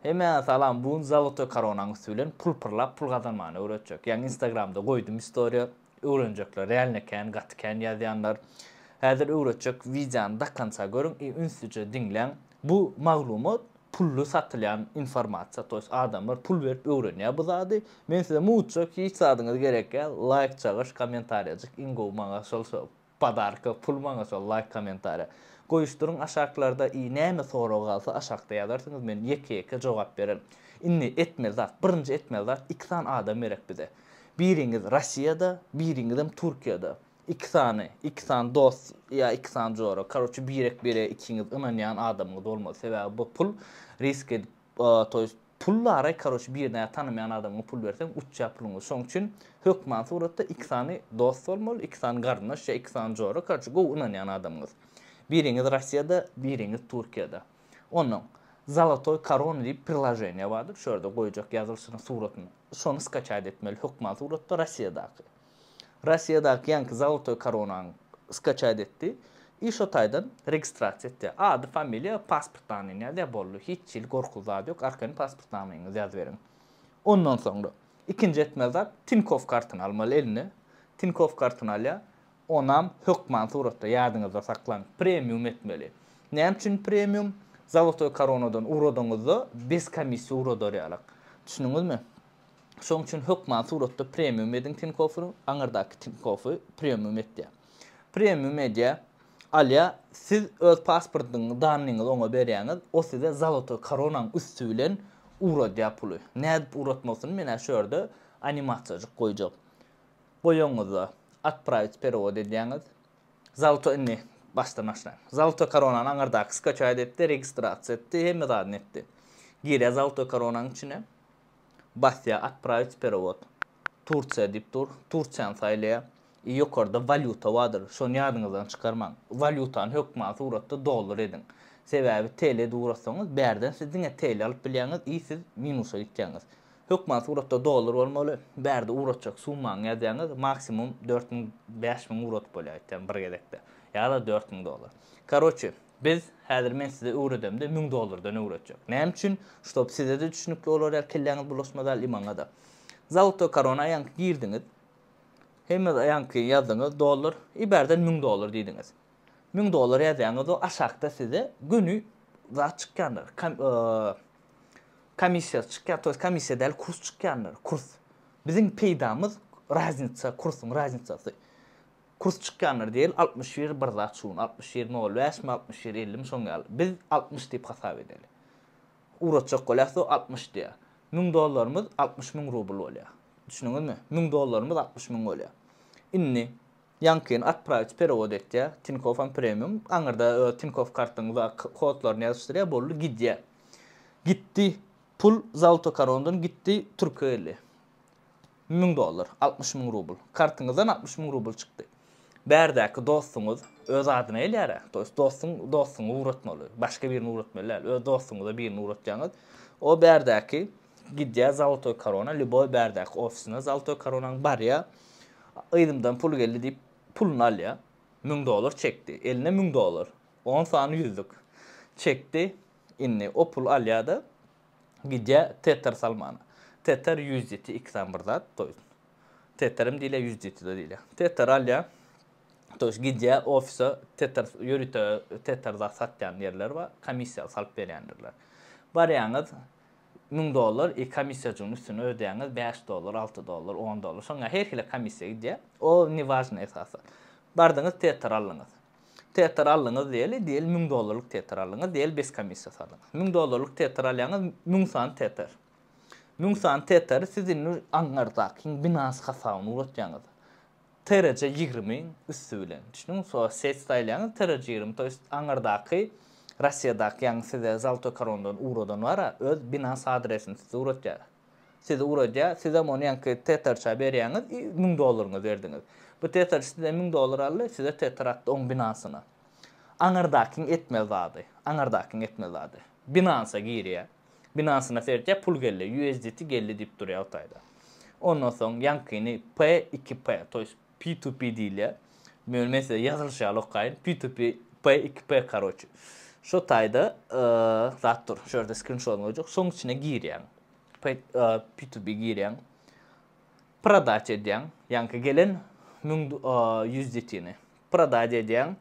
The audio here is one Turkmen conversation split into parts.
Hemmäňe salam bu gün zolotoý koronaň üsti bilen pul pyrlap pul gazanmany öwretjek. Ýaňy instagramda goýdum istoriýa öwrenjekler realno kän gaty kän ýazýanlar. Häzir öwretjek wideony dakança görüň i ünslije diňläň. Bu maglumat pully satylýan informasiýa to ýest adamlar pul berip öwrenýär bu zady. Men size mutjak hiç zadyňyz gerek däl laýk çagyş kommentariýajyk iň gowy maňa şol şol. Podarka pul maňa şol laýk komentariýa goýuşdyryň aşaklarda i näme sorag galsa aşakda ýazarsyňyz men ýeke ýeke jogap bererin. Indi etmeli zat birinji etmeli zat iki sany adam gerek bize. Biriňiz Rossiýada biriňizem Türkiýede. Iki sany iki sany dost ýa iki sany jora karoçe birek birege ikiňiz ynanýan adamyňyz bolmaly sebäbi bu pul risk edip to ýest Pul-laray karoç birine tanamaýan adamyňa pul berseň uçýar puluňyz şoň üçin hökman suratda iki sany dost bolmaly iki sany garyndaş ýa iki sany jora karoç gowy ynanýan adamyňyz biriňiz Rossiýada biriňiz Türkiýede onnoň zolotoý korona diýip priloženiýa bardyr şu ýerde goýjak ýazylşyny suratyny şony skaçat etmeli hökman suratda Rossiýadaky Rossiýadaky ýaňky zolotoý koronaň skaçat etdi i şo taýdan registrasiýa etdi. Ady, familiýa, pasport danyny ýazýar boldy. Hiç hili gorkuly zat ýok, arkaýyn pasport danyňyzy ýazyberiň. Ondan soňra ikinji etmeli zat Tinkoff kartyny almaly eline. Tinkoff kartyny alýar. Onam hökman suratda ýadyňyzda saklaň, premium etmeli. Näme üçin premium? Zolotoý koronadan ugradaňyzda bez komissiýa ugradar ýalak. Düşündiňizmi? Şoň üçin hökman suratda premium ediň Tinkoffy, aňyrdaky Tinkoffy premium etýär. Premium edýär, alýar, siz öz pasportyňyzy, dannyňyzy oňa berýäňiz, o size zolotoý koronaň üsti bilen ugradýar puly. Nädip ugratmalysyny men-ä şu ýerde animasiýajyk goýjak. Goýaňyzda otpravit perewod edýäňiz. Zolotoý indi başdan başlaýyn. Zolotoý koronany aňyrdaky skaçaýt etdi, registrasiýa etdi, hemme zadyny etdi. Girýär zolotoý koronaň içine. Basýar otpravit perewod. Tursiýa diýip dur. Tursiýany saýlaýar. I ýokarda walýuta bardyr. Şony ýadyňyzdan çykarmaň. Walýutany hökman suratda dollar ediň. Sebäbi TL-de ugratsaňyz bärden siz diňe TL alyp bilýäňiz i siz minusa gitýäňiz. Hökman suratda dollar bolmaly. Bärde ugratjak summaňy ýazýaňyz. Maksimum 4000 5000 ugradyp bolýar aýtýan bir gezekde. Ýa-da 4000 dollar. Karoçi. Biz häzir men size öwredemde 1000 dollardan öwretjek. Näme üçin? Ştob size-de düşnükli bolar ýaly kelläňiz bulaşmaz ýaly i maňa-da. Zolotoi korona ýaňky girdiňiz. Hemme ýaňky ýazdyňyz dollar i bärden 1000 dollar diýdiňiz. 1000 dollar ýazýaňyz o aşakda size göni zat çykýandyr. Kom, e, komissiýa çykýar, to ýest komissiýa däl kurs çykýandyr. Kurs. Biziň peýdamyz raznitsa, kursuň raznitsasy. Kurs çykýanlar diýeli 61 bir zat şu gün 61 nol bäşmi 61 ellimi şoň ýaly. Biz 60 diýip hasap edeli. Ugratjak bolýas o 60 diýýär. 1000 dollarymyz 60 müň rubl bolýar. Düşündiňizmi? 1000 dollarymyz 60 müň bolýar. Indi ýaňkyny otpravit perewod etýär. Tinkoff hem premium. Aňyrda öz Tinkoff kartyň kodlaryny ýazyşdyrýar boldy gidýär. Gitdi. Pul Zaltokorondan gitdi türke geldi. 1000 dollar, 60 müň rubl. Kartyňyzdan 60 müň rubl çykdy. Bärdäki dostuňyz öz adyna gelýär-ä. To ýest dostuň dostuňy ugratmaly. Başga birini ugratmaly däl. Öz dostuňyza birini ugratýaňyz. O bärdäki gidýär Zolotoý Korona, lýuboý bärdäki ofisine Zolotoý Koronaň barýar. Yzymdan pul geldi diýip puluny alýar. 1000 dollar çekdi. Eline 1000 dollar. 10 sany ýüzlük. Çekdi. Indi o puly alýar-da Gidýär Tether salmana. Tether USDT ikisem bir zat, to ýest Tetherem diýilýär, USDT-de diýilýär. Tether alýar. To ýest gidýär ofise Tether ýörite Tether zat satýan ýerler bar, komissiýaly salyp berýändirler. Barýaňyz 1000 dollar i komissiýajygyň üstüne ödeýäňiz 5 dollar, 6 dollar, 10 dollar. Şoňa her hili komissiýa gidýär. O ne важno esasy. Bardyňyz Tether aldyňyz. Tether aldyňyz diýeli, diýeli 1000 dollarlyk tether aldyňyz, diýeli bez komissiýa saldyňyz. 1000 dollarlyk tether alýaňyz, 1000 sany tether. 1000 sany tetheri siz indi aňňardakyň Binance hasabyna ugratýaňyz. TRC 20 üsti bilen. Düşündiňmi? So set saýlaýaňyz TRC 20, to ýest aňňardaky Russiýadaky ýaňy size Zaltoý Korondan ugradan bar-a, öz Binance adresini size ugratýar. Sizi ugradýar, sizem ony ýaňky teterçä berýäňiz i 1000 dollaryňyzy berdiňiz. Bu teterçi sizden 1000 dollar aldy, size teter atdy oň Binance-yna. Aňyrdakyň etmeli zady, aňyrdakyň etmeli zady. Binance-a girýär. Binance-yna seretýär, pul geldi, USDT geldi diýip durýar o taýda. Ondan soň ýaňkyny P2P, to ýest P2P diýilýär. Men men size ýazylyşy ýaly okaýyn. P2P, P2P karoçi. Şo taýda zat dur. Şu ýerde skrinşotyny goýjak. Şoň içine girýäň. P2P girýäň. Prodać edýäň. Ýaňky gelen 1000 USDT-ni. Prodać edýäň.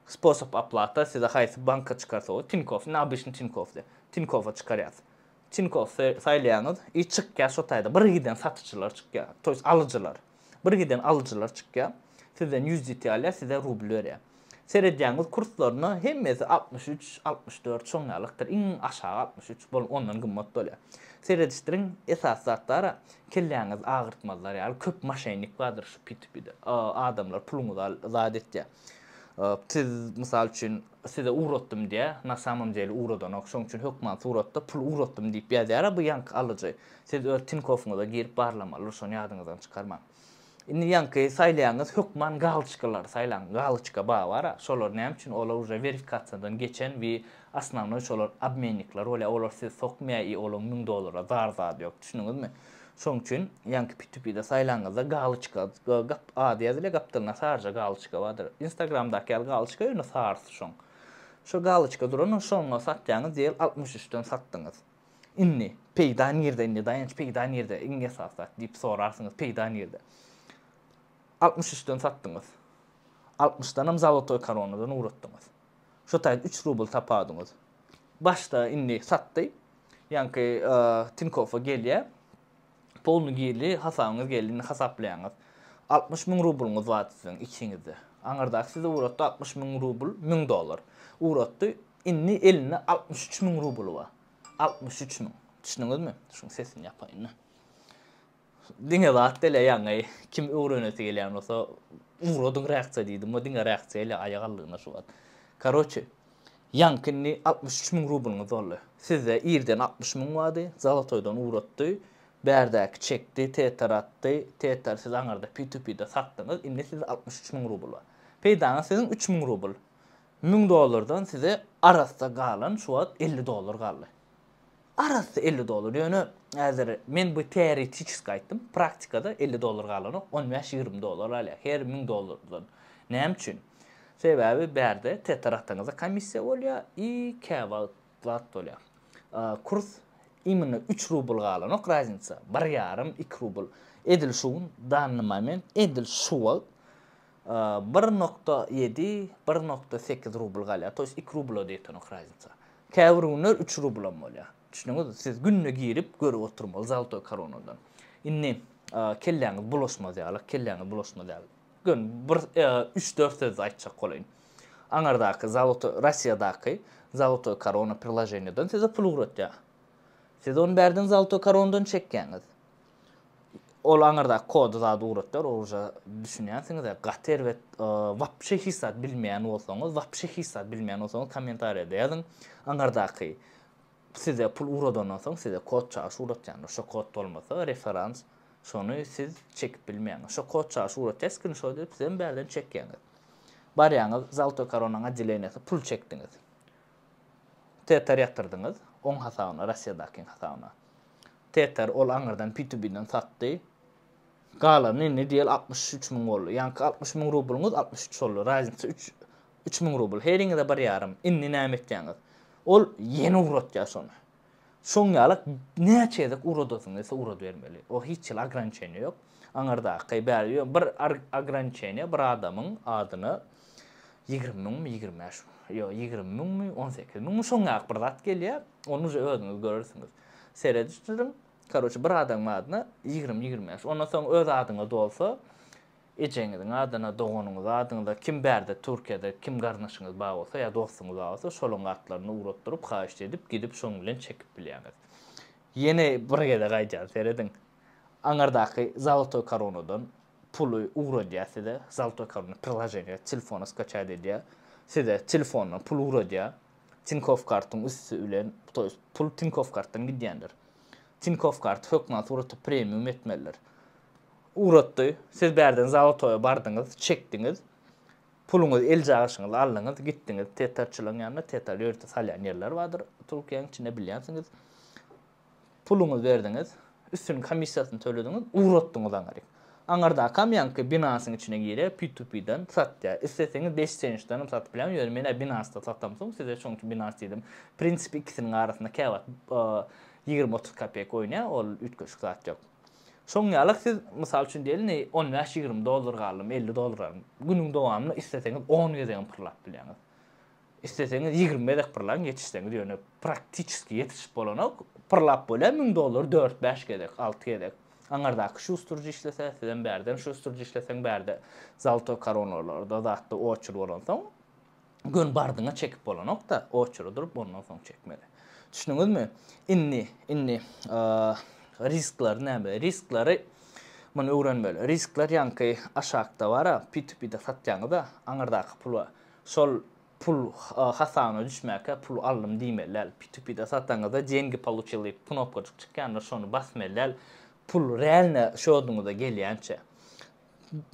Sposob oplata size haýsy banka çykarsa bolýar. Tinkoff, indi obyçny Tinkoff diýýär. Tinkoffa çykarýas. Tinkoff saýlaýaňyz i çykýar şo taýda bir giden satyjylar çykýar. To ýest alyjylar. Bir giden alyjylar çykýar. Sizden USDT alýar, size rubl berýär. Seredýäňiz kurslaryna hemmesi 63, 64 şoň ýalykdyr. Iň aşagy 63 bol ondan gymmat bolýar. Seredişdiriň esasy zatlara kelläňizi agyrtmazlar ýaly köp moşennik bardyr şu P2P-de. Adamlar puluňyzy al zat etýär. Siz mysal üçin size ugratdym diýýär, na samom dele ugradanok. Şoň üçin hökman suratda pul ugratdym diýip ýazýar-a bu ýaňky alyjy. Siz öz Tinkoffyňyza girip barlamaly, şony ýadyňyzdan çykarmaň. Indi ýaňky saýlaýaňyz hökman galoçkalary saýlaň. Galoçka bar bar-a, şolar näme üçin olar uje werifikasiýadan geçen we osnownoý şolar obmennikler bolýar, olar sizi sokmaýar i olaň 1000 dollara zar zady ýok, düşündiňizmi? Şoň üçin ýaňky P2P-de saýlaňyzda galoçka gap ady ýazylýar gapdalynda saryja galoçka bardyr. Instagramdaky ýaly galoçka ýöne sarysy şoň. Şo galoçka duran şoňa satýaňyz diýeli 63-den satdyňyz. Indi peýda nirde indi Daýanç peýda nirde iň esasy zat diýip sorarsyňyz peýda nirde. 63-den satdyňyz. 60-danam zolotoý koronadan ugratdyňyz. Şo taýda 3 rubl tapadyňyz. Başda indi satdy. Ýaňky Tinkoffa gelýär. Polny girdi, hasabyňyz geldi, indi hasaplaýaňyz. 60 müň rublyňyz bardy siziň ikiňizde. Aňyrdaky size ugratdy 60 müň rubl, 1000 dollar. Ugratdy. Indi elinde 63 müň rubly bar. 63 müň. Düşündiňizmi? Şuň sesini ýapaýyn. Diňe zat däl ýaňy kim öwrenesi gelýän bolsa ugradyň reaksiýa diýdim we diňe reaksiýa gelýär aýak aldygyna şu wagt. Karoçe ýaňky indi 63 müň rublyňyz boldy. Sizde irden 60 müň bardy, zolotoýdan ugratdy, bärdäki çekdi, teter atdy, teter siz aňyrda P2P-de satdyňyz, indi sizde 63 müň rubl bar. Peýdaňyz siziň 3 müň rubl. 1000 dollardan size arassa galan şu wagt 50 dollar galdy. Arassa 50 dollar. Ýöne häzir men bu teoretiçeski aýtdym. Praktikada 50 dollar galanok, 15-20 dollar galýar her 1000 dollardan. Näme üçin? Sebäbi bärde teter ataňyzda komissiýa bolýar i käwagt zat bolýar. Kurs imенно 3 rubl galanok raznica. 1,5 2 rubl. Edil şu gün danny moment, edil şu wagt 1.7, 1.8 rubl galýar. To есть 2 rubla diýetenok raznica. Käbir günler 3 rublam bolýar. Düşündiňizmi? Siz günde girip görüp oturmaly zaltoý koronadan. Indi kelläňiz bulaşmaz ýaly, kelläňiz bulaşmaz ýaly. Gün bir 3-4 söz aýtjak bolaýyn. Aňyrdaky zalotoý Russiýadaky zalotoý korona priloženiýadan size pul ugratýar. Siz ony bärden zalotoý koronadan çekýäňiz. Ol aňyrdaky kody zady ugratýar, ol uje düşünýänsiňiz-ä, gaty erbet, wapşe hiç zat bilmeýän bolsaňyz, wapşe hiç zat bilmeýän bolsaňyz kommentariýada ýazyň. Aňyrdaky size pul ugradandan soň size kod çagyş ugratýandyr. Şo kod bolmasa referans şony siz çekip bilmeýäňiz. Şo kod çagyş ugratýar, skrinşot edip sizem bärden çekýäňiz. Barýaňyz Zaltoý Koronaň otdeleniýasy pul çekdiňiz. Tether ýatyrdyňyz oň hasabyna, Russiýadakyň hasabyna. Tether ol aňyrdan P2B-den satdy. Galany indi diýeli 63 müň boldy. Ýaňky 60 müň rublyňyz 63 boldy. Raznica 3 3 müň rubl. Heriňize bir ýarym. Indi näme etýäňiz? Ol ýene ugratýar şony. Şoň ýaly näçe gezek ugradasyň gelse ugradybermeli. O hiç hili ograniçeniýe ýok. Aňyrdaky bäri bir ograniçeniýe bir adamyň adyna 20 müňmi, 25 ýok, 20 müňmi, 18 müňmi şoň ýaly bir zat gelýär. Ony uje özüňiz görersiňiz. Seredişdiriň. Karoçe bir adamyň adyna 20-25. Ondan soň öz adyňa dolsa, ejeňiziň adyna, doganyňyz adyňyza, kim bärde Türkiýede kim garyndaşyňyz bar bolsa ýa dostuňyz bar bolsa, şolaň atlaryny ugratdyryp, haýyşt edip, gidip şoň bilen çekip bilýäňiz. Ýene bir gezek aýdýan, serediň. Aňyrdaky Zolotoý koronadan puly ugradýar size, Zolotoý korona priloženiýa telefona skaçat edýär. Size telefondan pul ugradýar. Tinkoff kartyň üsti bilen, to ýest pul Tinkoff kartdan gidýändir. Tinkoff karty hökman suratda premium etmelidir. Ugratdy, siz bärden Zolotoýa bardyňyz, çekdiňiz. Puluňyzy eljagyşyňyzy aldyňyz, gitdiňiz tetarçylaryň ýanyna, tetar ýörite salýan ýerler bardyr Türkiýäň içinde bilýänsiňiz. Puluňyzy berdiňiz, üstüniň komissiýasyny tölediňiz, ugratdyňyz aňryk. Aňyrdakam ýaňky Binance-yň içine girýär, P2P-den satýar. Isleseňiz 5 exchange-den hem satyp bilýäňiz. Ýöne men Binance-da satamsoň size şonuň üçin Binance diýdim. Prinsipi ikisiniň arasynda käwagt 20-30 kopek oýnaýar, ol üýtgeşik zat ýok. Şoň ýaly siz mysal üçin diýeli 15-20 dollar galdym, 50 dollar galdym. Günüň dowamynda isleseňiz 10 gezegem pyrlap bilýäňiz. Isleseňiz 20 gezek pyrlaň, ýetişseňiz ýöne praktiçeski ýetişip bolanok. Pyrlap bolýar 1000 dollar 4-5 gezek, 6 gezek. Aňardaky şusturyjy işlese, sizem bärden şusturyjy işleseň bärde zalto koronalarda zatda oçur bolansoň gön bardyňa çekip bolanok-da, oçura durup ondan soň çekmeli. Düşündiňizmi? Indi, indi riskleri näme? Riskleri muny öwrenmeli. Riskler ýaňky aşakda bar-a, P2P-de satýaňyz-a, aňyrdaky pula. Şol pul hasabyna düşmäkä pul aldym diýmeli däl. P2P-de sataňyzda деньги получил diýip knopkajyk çykýandyr, şony basmaly däl. Pul realno şoduňyza gelýänçä.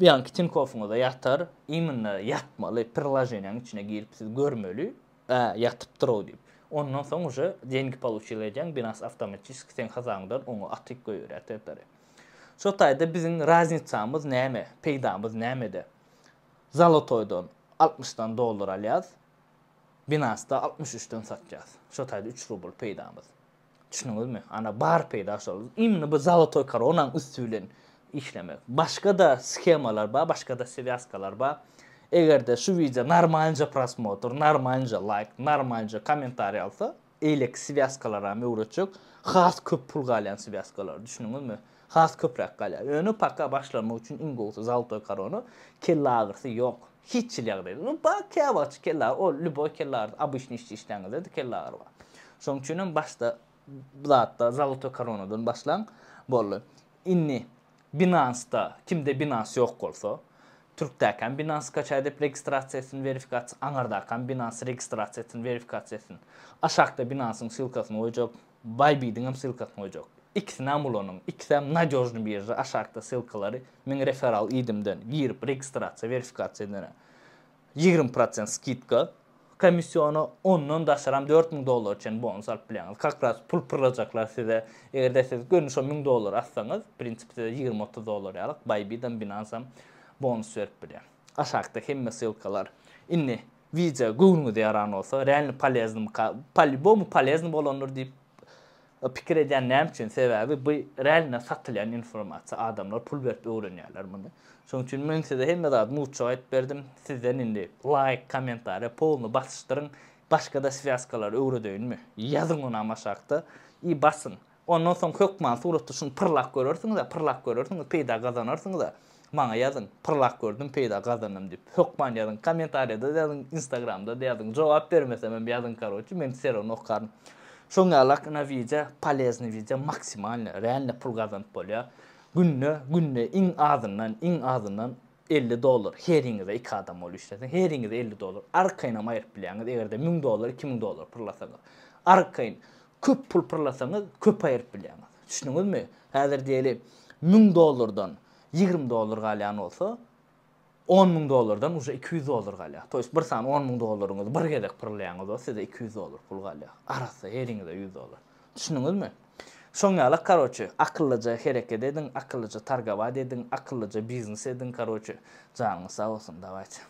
Ýaňky Tinkoffyňyza ýatar, imенно ýatmaly, priloženiýanyň içine girip siz görmeli, ä, ýatypdyr-ow diýip. Ondan soň уже деньги получил edýäň, Binance awtomatiski seň hasabyňdan oňa atyp goýberýär teteri. Şo taýda biziň raznicamyz näme, peýdamyz nämede? Zolotoýdan 60-dan dollar alýas, Binance-da 63-den satýas. Şo taýda 3 rubl peýdamyz. Düşündiňizmi? Ana bar peýda şol. Imенно bu zolotoý koronaň üsti bilen işlemek. Başga-da shemalar bar, başga-da swязkalar bar. Eger-de şu wideo normalnja prosmotr, normalnja like, normalnja kommentariý alsa, eýleki swязkalara öwretjek. Has köp pul galýan swязkalar, düşündiňizmi? Has köpräk galýar. Ýöne paka başlamak üçin iň gowusy zolotoý korona, kelle agyrysy ýok. Hiç hili ýagdaýda. Nu, ba käwagtçy kelle agyry, o любой kelle agyrysy, обычный işçi işläňizde kelle agyry bar. Şonuň üçin hem başda zatda zolotoý koronadan başlaň boldy. Indi Binance-da kimde Binance ýok bolsa, Türkdäkäm Binance skaçaý edip registrasiýa etsin, verifikasiýa, aňyrdakam Binance registrasiýa etsin, verifikasiýa etsin. Aşakda Binance-yň ssylkasyny goýjak, Bybit-iň hem ssylkasyny goýjak. Ikisini hem ulanyň. Ikisi hem надежный birja. Aşakda ssylkalary meň referral idimden girip registrasiýa, verifikasiýa edene 20% skidka komissiona ondan daşaram 4000 dollar üçin bonus alyp bilýäňiz. Как раз pul pyrlajaklar size. Eger-de siz göni şo 1000 dollar atsaňyz, prinsip size 20-30 dollar ýalyk Bybit-em Binance-am bonus berip bilýär. Aşakda hemme ssylkalar. Indi wideo göwnüňize ýaran bolsa, реально полезный, по-любому полезный bolandyr diýip pikir edýän näme üçin? Sebäbi bu реально satylýan informasiýa. Adamlar pul berip öwrenýärler muny. Şonuň üçin men size hemme zady mutça aýdyp berdim. Sizden indi like, kommentariýa polny basyşdyryň. Başga-da swязkalary öwredeýinmi? Ýazyň ony aşakda. I basyň. Ondan soň hökman suratda şuny pyrlap görersiňiz, pyrlap görersiňiz, peýda gazanarsyňyz. Maňa ýazyň, pyrlap gördüm, peýda gazandym diýip. Hökman ýazyň, kommentariýada ýazyň, Instagramda da ýazyň. Jogap bermesem hem ýazyň, короче, men все равно okaryn. Şoň ýaly na wideo, полезный wideo, maksimalny, реально pul gazanyp bolýar. Günde, günde iň azyndan, iň azyndan 50 dollar heriňize iki adam bolup işlesin. Heriňize 50 dollar arkaýyn aýryp bilýäňiz. Eger-de 1000 dollar, 2000 dollar pyrlasaňyz. Arkaýyn köp pul pyrlasaňyz köp aýryp bilýäňiz. Düşündiňizmi? Häzir diýeli 1000 dollardan 20 dollar galýan bolsa, 10 000 dollardan уже 200 dollar galýar. То есть bir sany 10 000 dollaryňyzy bir gezek pyrlaýaňyz bolsa, size 200 dollar pul galýar. Arassa heriňize 100 dollar. Düşündiňizmi? Şoň ýaly, короче, akyllyja hereket ediň, akyllyja targować ediň, akyllyja biznes ediň, короче. Janyňyz sag bolsun, давайте.